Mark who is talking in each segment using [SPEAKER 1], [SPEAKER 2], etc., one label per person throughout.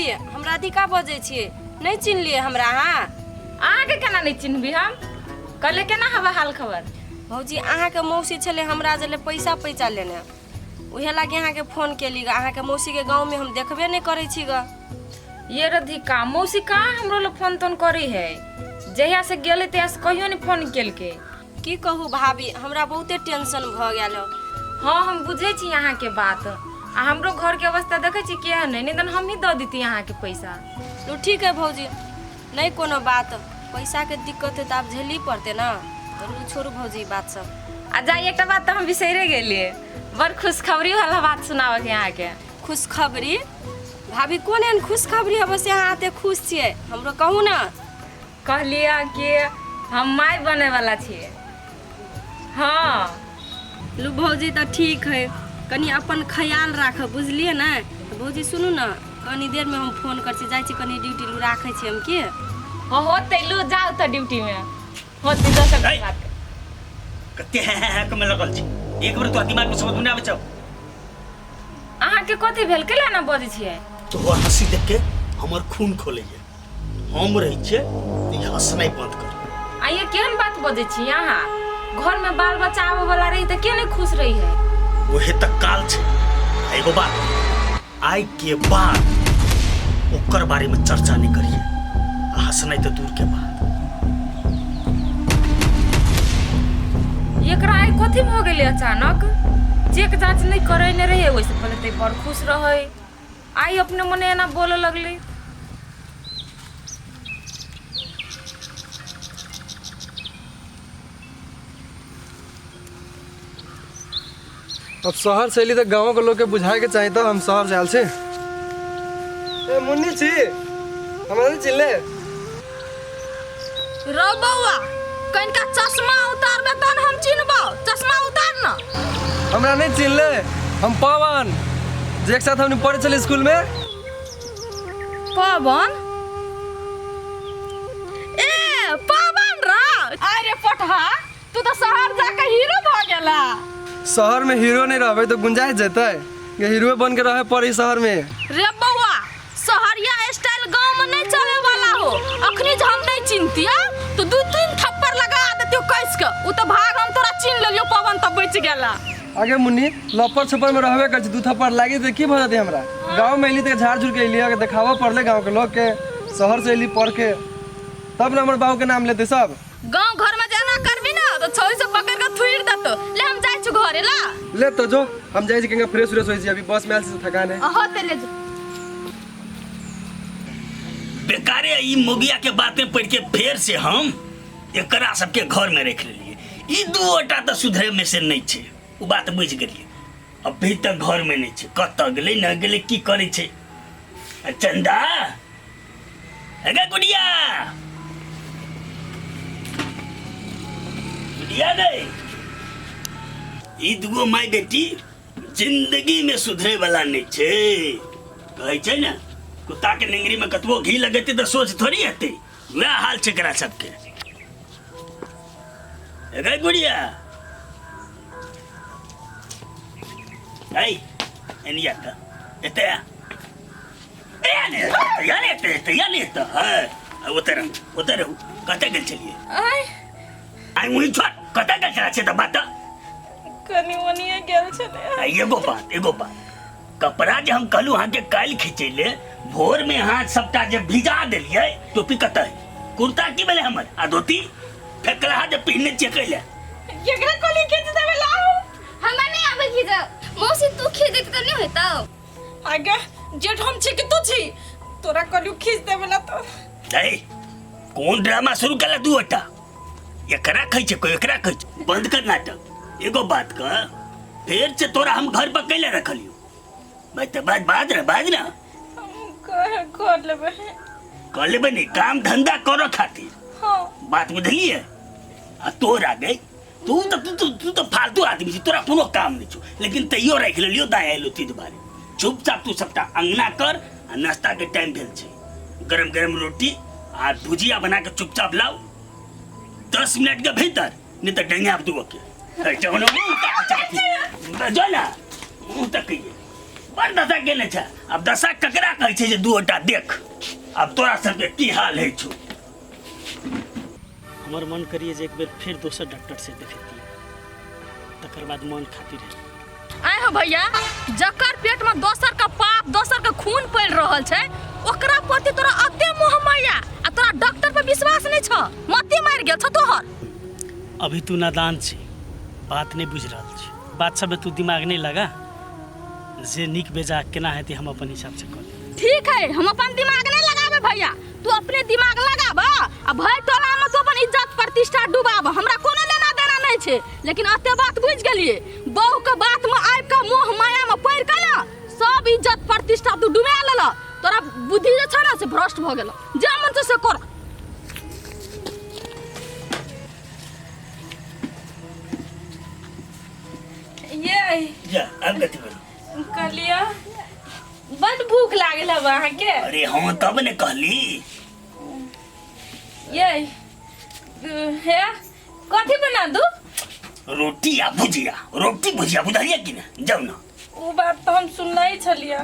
[SPEAKER 1] भाभी, हम राधिका बजै छियै। नहि चिन्हलियै हमरा अहाँ?
[SPEAKER 2] अहाँके केना नहि चिन्हबी हम? कहले केना हवा हाल खबर?
[SPEAKER 1] भौजी, अहाँके मौसी छलै हमरा जे पैसा पैसा लेने, उहे लागी अहाँके फोन केली ग। अहाँके मौसीके गाँवमे हम देखबे नहि करै छी ग।
[SPEAKER 2] ये राधिका मौसी कहाँ हमरो लग फोन तोन करी है? जहिया से गेलै तहिया से कहियो नहि फोन केलकै।
[SPEAKER 1] की कहू भाभी, हमरा बहुते टेंशन भऽ गेल हँ।
[SPEAKER 2] हँ, हम बुझै छी अहाँके बात, आ हमरो घरके अवस्था देखै छी केहन है, नहि तऽ हमही दऽ देती अहाँके पैसा।
[SPEAKER 1] लू ठीक है भौजी, नहि कोनो बात, पैसाके दिक्कत है तऽ आब झेलही पड़तै ने। तऽ लू छोड़ू भौजी ई बात सब।
[SPEAKER 2] आ जा, एकटा बात तऽ हम बिसैरे गेलियै, बड़ खुशखबरी वाला बात सुनाबऽके अहाँके।
[SPEAKER 1] खुशखबरी? भाभी, कोन एहन खुशखबरी हबे से अहाँ एते खुश छियै? हमरो कहू ने।
[SPEAKER 2] कहलियै कि हम माय बने वाला छियै। हँ।
[SPEAKER 1] लू भौजी, तऽ ठीक है, कनि अपन ख्याल राखब, बुझलियै ने? तऽ भौजी सुनू ने, कनि देरमे हम फोन करै छी, जाइ छी कनि ड्यूटी। लू राखै छी हम की।
[SPEAKER 2] हँ, होतै, लू जाउ तऽ ड्यूटीमे होतै दोसर
[SPEAKER 3] ऐ!
[SPEAKER 2] बात।
[SPEAKER 3] कते हैं हैं हैं कमे लगल छी, एक बेर तोरा दिमाग में समझ में नहि आबै छौ?
[SPEAKER 2] अहाँके कथी भेल? केला ना बजै छियै?
[SPEAKER 3] तोहर हंसी देख के हमर खून खोलैया। हम रहै छियै तऽ ई हंसनाइ बंद कर।
[SPEAKER 2] आ ये केहन बात बजै छी अहाँ? घर में बाल बच्चा आबै वाला रही तऽ के नहि खुश रही है?
[SPEAKER 3] ओहे तऽ काल छै। आ एगो बात, आइ के बाद ओकर बारे में चर्चा नहि करिए, आ हंसनाइ तऽ दूर के बात।
[SPEAKER 2] एकरा आइ कथी भऽ गेलै अचानक? चेक जाँच नहि करेने रहियै ओहिसँ पहिले तऽ बड़ खुश रहै, आइ अपने मने एना बोलऽ लगलै।
[SPEAKER 4] अब शहर से अयली तऽ गाँव के लोग के बुझाए के चाही तऽ हम शहर से आयल छी। ए मुन्नी छी, हमरा नहीं चिल्ले?
[SPEAKER 5] रौ बौआ, कनिका चश्मा उतारबे तहन हम चिन्हबौ। चश्मा उतार न।
[SPEAKER 4] हमरा नहीं चिल्ले? हम पवन, जे एक साथ हमनी पढ़े छली स्कूल में।
[SPEAKER 5] पवन? ए पवन रा, अरे पटहा, तू तऽ शहर जाके हीरो भऽ गेला।
[SPEAKER 4] शहर में हीरो नहीं रहबे तो गुंजाइश जेतै ये हीरो बन के रहे पड़ी शहर में।
[SPEAKER 5] रे बौआ, शहरिया स्टाइल गांव में नहीं चले वाला हो। अखनी जे हम नहीं चिन्हतिया तो दू तीन थप्पड़ लगा देतियो कस के। उ तो भाग, हम तोरा चिन्ह लेलियो पवन, तऽ बच गेला।
[SPEAKER 4] आगे मुन्नी, लप्पर छप्पर में रहबे कर छी, दू थप्पड़ लागी तऽ की भऽ जेतै हमरा? गाँव में अयली तऽ झाड़ झूड़ के अयली, अगर देखाबऽ पड़लै गाँव के लोग के शहर से अयली पढ़ के, तब ने हमर बाबू के नाम लेतै सब।
[SPEAKER 5] गांव घर में जाना करबी ना तो छौरी से पकड़ के थुइर देतो। ले हम जाइ छु घरे ला।
[SPEAKER 4] ले तो जो, हम जाइ छी कहीं फ्रेश उरेश होइ छी, अभी बस में आयल छी से थकान है।
[SPEAKER 5] अहो ते ले जो।
[SPEAKER 3] बेकारे ई मोगिया के बातें पढ़ के फेर से हम एकरा सबके घर में रख लेलिए। ई दूटा तऽ सुधरे में से नहीं छै, उ बात बुझि गेलिए। अभी तक घर में नहीं छै, कतऽ गेलै न गेलै, की करै छै। आ चंदा, अगे गुड़िया, गुड़िया गई। ई दूगो माय बेटी जिंदगी में सुधरे वाला नहीं छै। कहै छै ने, कुत्ता के निंगरी में कतबो घी लगेतै तऽ सोच थोड़ी हेतै। वएह हाल छै एकरा सबके। अगे गुड़िया, ऐ एनिया तऽ एते आ। ए ने या ने एते एते या ने एते। हाँ, ओते रहू, ओते रहू। कतऽ गेल छलियै?
[SPEAKER 2] आय।
[SPEAKER 3] आइ वहीं छोड़, कतऽ गेल छला से तऽ बात।
[SPEAKER 2] कनी मनिए गेल छलै।
[SPEAKER 3] आ एगो बात, एगो बात, कपड़ा जे हम कहलहुँ अहाँके काल्हि खिंचैले, भोर में अहाँ सबटा जे भिजा देलियै, टोपी कतऽ है, कुर्ता की भेलै हमर, आ धोती फेकलाहा जे पहिनने छियै कैले?
[SPEAKER 2] केकरा कहली खींच देबे लाउ?
[SPEAKER 6] हमरा नहीं आबै खींच मौसी, तू खींच देती तऽ नहीं होइतौ।
[SPEAKER 5] आगे जेठ हम छी कि तू छी? तोरा कहलियो खींच देबे ला तो।
[SPEAKER 3] ए, कोन ड्रामा शुरू केला तू? अट्टा एकरा कहै छै कोई, एकरा कहै छै। बंद कर नाटक। एगो बात कह, फेर से तोरा हम घर पर कैले रखलियो? भाई तऽ बाज, बाज ना, बाज ना।
[SPEAKER 2] हम कह कर लेबै।
[SPEAKER 3] कर लेबै नहीं, काम धंधा करो खातिर।
[SPEAKER 2] हाँ।
[SPEAKER 3] बात बुझलिए? आ तोरा गई, तू तो तू तो तू तो फालतू आदमी छी, तोरा कोनो काम नहीं छौ, लेकिन तैयो राखि लेलियो दाया एलो ती दुआरे। चुपचाप तू सबटा अंगना कर, आ नाश्ता के टाइम भेल छै, गरम गरम रोटी आ भुजिया बना के चुपचाप लाओ 10 मिनट के भीतर, नहीं तो डेंगा दू के। जो ना, मुंह तक, जो ना मुंह तक कहिए। बड़ दशा केने छै। आब दशा ककरा कहै छै जे दूटा देख आब तोरा सबके की हाल होइ छौ।
[SPEAKER 7] हमर मन करिए जे एक बेर फेर दोसर डॉक्टर से देखेतियै, तकर बाद मन खातिर है।
[SPEAKER 5] आय हो भैया, जकर पेट में दोसर का पाप दोसर का खून पड़ि रहल छै ओकरा प्रति तोरा अते मोह माया आ तोरा डॉक्टर पर विश्वास नहीं छ, मते मारि गेल छ तोहर।
[SPEAKER 7] अभी तू नादान छी, बात नहीं बुझि रहल छी, बात सबमे तू दिमाग नहीं लगा, जे नीक बेजा केना हेतै हम अपन हिसाब से कऽ लेबै।
[SPEAKER 5] ठीक है, हम अपन दिमाग नहीं लगाबे भैया, तू अपने दिमाग लगाब आ भरि टोला में तू अपन इज्जत प्रतिष्ठा डुबाब, हमरा कोनो लेना देना नहीं छै। लेकिन अते बात बुझि गेलिए, बहू के बात में आबि के मोह माया में पड़ि के ना सब इज्जत प्रतिष्ठा तू डुबा लेलऽ, तोरा बुद्धि जे छौ ना से भ्रष्ट भऽ गेल, जे मन छौ से कर।
[SPEAKER 2] ये
[SPEAKER 3] जा आब कथी भेल?
[SPEAKER 2] कहलियै बड भूख लागल हब अहाँके।
[SPEAKER 3] अरे हाँ तब ने कहली।
[SPEAKER 2] ये हे कथी बना दू?
[SPEAKER 3] रोटी आ भुजिया, रोटी भुजिया बुझलियै कि ने? जाउ ना।
[SPEAKER 2] ओ बात तऽ हम सुनले छलियै।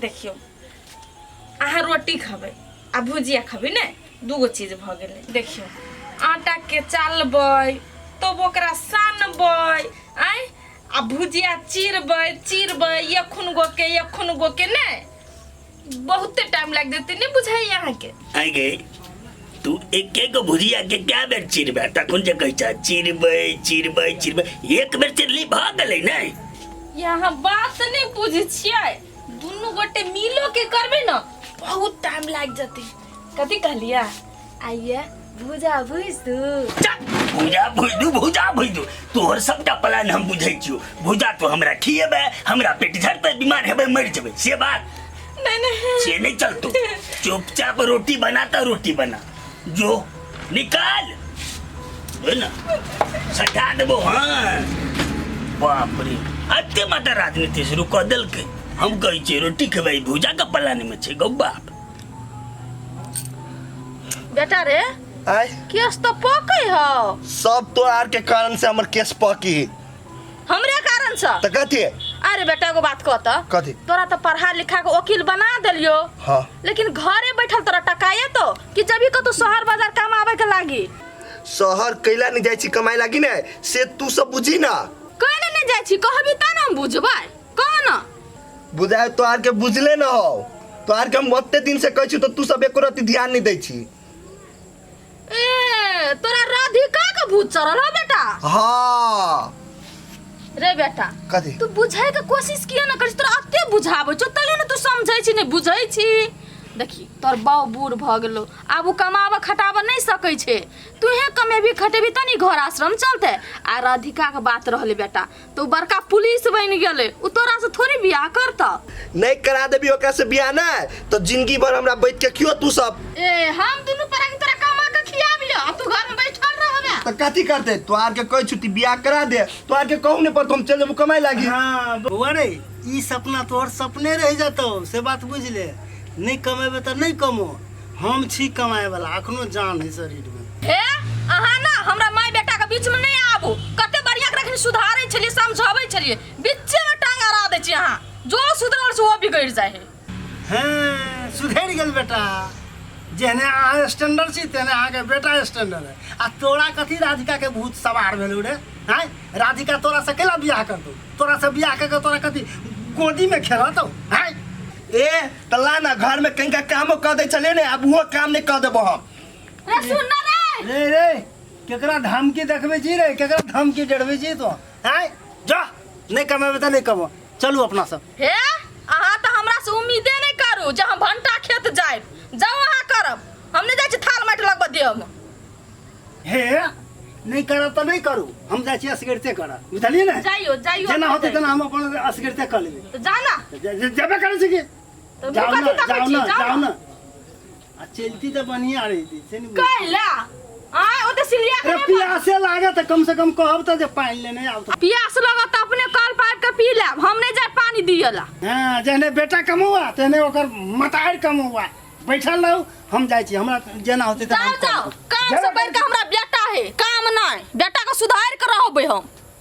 [SPEAKER 2] देखियौ अहाँ रोटी खबै आ भुजिया खबै ने, दूगो चीज भऽ गेलै। देखियौ आटाके चालबै तब ओकरा सानबै आँय, आ भुजिया चिरबै चिरबै एखन गो के एखन गो के ने बहुते टाइम लागि जेतै, नहि बुझाइए अहाँके?
[SPEAKER 3] आइ गे तू एक एक भुजिया के क्या बेर चिरबै? तखन जे कहै छ चिरबै चिरबै चिरबै, एक बेर चिरली भऽ गेलै ने।
[SPEAKER 2] यहाँ बात नहि बुझै छियै, दुनू गोटे मिलो के करबै ने बहुत टाइम लागि जेतै। कथी कहलियै? आइए भुजा भुज दू।
[SPEAKER 3] जा, भुजा भुज दू, भुजा भुज दू, तोहर सबटा प्लान हम बुझै छियौ। भुजा तो हमरा खिएबै, हमरा पेट झरतै, बीमार हेबै, मरि जेबै, से बात
[SPEAKER 2] नहीं नहीं
[SPEAKER 3] से नहीं चलतो। चुपचाप रोटी बना तो रोटी बना, जो निकाल बोल ना सटा देबो। हाँ बाप रे, अते माता राजनीति शुरू कऽ देलकै। हम कहै छियै रोटी खेबै, भुजा के प्लान में छै गौ बाप।
[SPEAKER 5] बेटा रे
[SPEAKER 8] आय
[SPEAKER 5] केस तो पकै हौ।
[SPEAKER 8] सब तो आर के कारण से हमर केस पकी।
[SPEAKER 5] हमरे कारण से?
[SPEAKER 8] त कथी?
[SPEAKER 5] अरे बेटा एगो बात कह त।
[SPEAKER 8] कथी?
[SPEAKER 5] तोरा तो पढ़ा लिखा के वकील बना देलियो।
[SPEAKER 8] हाँ।
[SPEAKER 5] लेकिन घरे बैठल तोरा टकाए तो कि जब भी कतौ शहर बाजार काम आवे के लागी?
[SPEAKER 8] शहर कैला नहीं जाय छी कमाए लागी ने, से तू सब बुझी ना।
[SPEAKER 5] कैला नहीं जाय छी कहबी त ना हम बुझबै, कह ना।
[SPEAKER 8] बुझाय तो आर के बुझले न हो, तो आर के हम ओते दिन से कहै छी तो तू सब एको रत्ती ध्यान नहीं दै छी।
[SPEAKER 5] ए तोरा राधिका के भूत चढ़ल हो बेटा?
[SPEAKER 8] हाँ।
[SPEAKER 5] रे बेटा
[SPEAKER 8] कथी?
[SPEAKER 5] तू बुझाय के कोशिश किया ना करी, तोरा अते बुझाबै छौ तैयो ना तू समझै छी नहीं बुझै छी। देखी तोर बाऊ बूढ़ भऽ गेलो, आब ओ कमाबऽ खटाबऽ नहीं सकै छै, तूहे कमेबी खटेबी तनी घर आश्रम चलतै। आ राधिका के बात रहलै बेटा तो बड़का पुलिस बनि गेलै, ओ तोरा से थोड़ी बियाह करतौ।
[SPEAKER 8] नहीं करा देबी ओकरा से बियाह ना तो जिंदगी भर हमरा बैठ के खियो तू सब।
[SPEAKER 5] ए हम दुनू प्राणी तोरा कमा के खियाबियो आ तू घर में बैठल रहबे।
[SPEAKER 8] तो कथी करते? तो आर के कहै छु बियाह करा दे, तो आर के कहू नहीं पर हम चल जेबू कमाए लागी।
[SPEAKER 9] हाँ बौआ रे, ई सपना तोहर सपने रह जतौ, से बात बुझ ले। नहीं कमेबे तो नहीं कमो, हम छी कमाए वाला, अखनो जान है शरीर में।
[SPEAKER 5] हे अहाँ ना हमरा माय बेटा के बीच में नहीं आबू, कते बढ़िया के रखनी सुधारै छलियै समझाबै छलियै, बीचे में टांग अड़ा दै छी अहाँ, जो सुधरल से वो बिगड़ जाय है।
[SPEAKER 9] हाँ सुधरि गेल बेटा, जेहने अहाँ स्टैंडर्ड छी तेहने अहाँके बेटा स्टैंडर्ड है। आ तोरा कथी राधिका के भूत सवार भेलौ रे? आँय राधिका तोरा से केला बियाह करतौ? तोरा से बियाह करके तोरा कथी गोदी में खेलतौ? आँय
[SPEAKER 8] ए त ला ना घर में कहीं का कामो कर दै छले ने, अब वो काम नहीं कर देबो हम।
[SPEAKER 5] रे सुन ना रे।
[SPEAKER 9] रे रे केकरा धमकी देखबै छी रे, केकरा धमकी डरबै छी तो? आँय जा, नहीं कमेबै त नहीं कमो, चलू अपना सब।
[SPEAKER 5] हे अहाँ त हमरा से उम्मीदे नहीं करू जे हम भंटा खेत जायब, जाउ अहाँ करब, हम नहीं जाइ छी थाल माटि लगबऽ देब।
[SPEAKER 9] हे नहीं करब त नहीं करू, हम जाइ छी असगरते करब, बुझलियै ने?
[SPEAKER 5] जाइयो जाइयो,
[SPEAKER 9] जेना होतै
[SPEAKER 5] जाइयो।
[SPEAKER 9] तेना हम अपन असगरते कऽ लेबै।
[SPEAKER 5] त जा ना।
[SPEAKER 9] जेबे करै छी की?
[SPEAKER 5] तऽ
[SPEAKER 9] जाउ
[SPEAKER 5] कथी
[SPEAKER 9] ना,
[SPEAKER 5] तकै
[SPEAKER 9] जाउ
[SPEAKER 5] छी?
[SPEAKER 9] ना,
[SPEAKER 5] जाउ
[SPEAKER 9] जाउ
[SPEAKER 5] ना।
[SPEAKER 9] ना। आ चलती तऽ बढ़िया रहिती से नहि बुझै।
[SPEAKER 5] कैला आय ओते सिलिया के
[SPEAKER 9] अरे
[SPEAKER 5] नहीं
[SPEAKER 9] प्यासे लागत है, कम से कम कहब तऽ जे पानि लेने आउ तऽ।
[SPEAKER 5] प्यास लगत तऽ अपने कल पाइप के पी लेब, हम नहीं जाय पानी दियला।
[SPEAKER 9] हाँ, जेहने बेटा कमौआ तेहने ओकर मतारि कमौआ। बैठल रहू, हम जाइ छी, हमरा जेना होतै तेना
[SPEAKER 5] जाओ
[SPEAKER 9] हम
[SPEAKER 5] जाओ,
[SPEAKER 9] करब।
[SPEAKER 5] काम से बढ़ के हमरा बेटा है, काम नहीं, बेटा के सुधार के रहबै हम।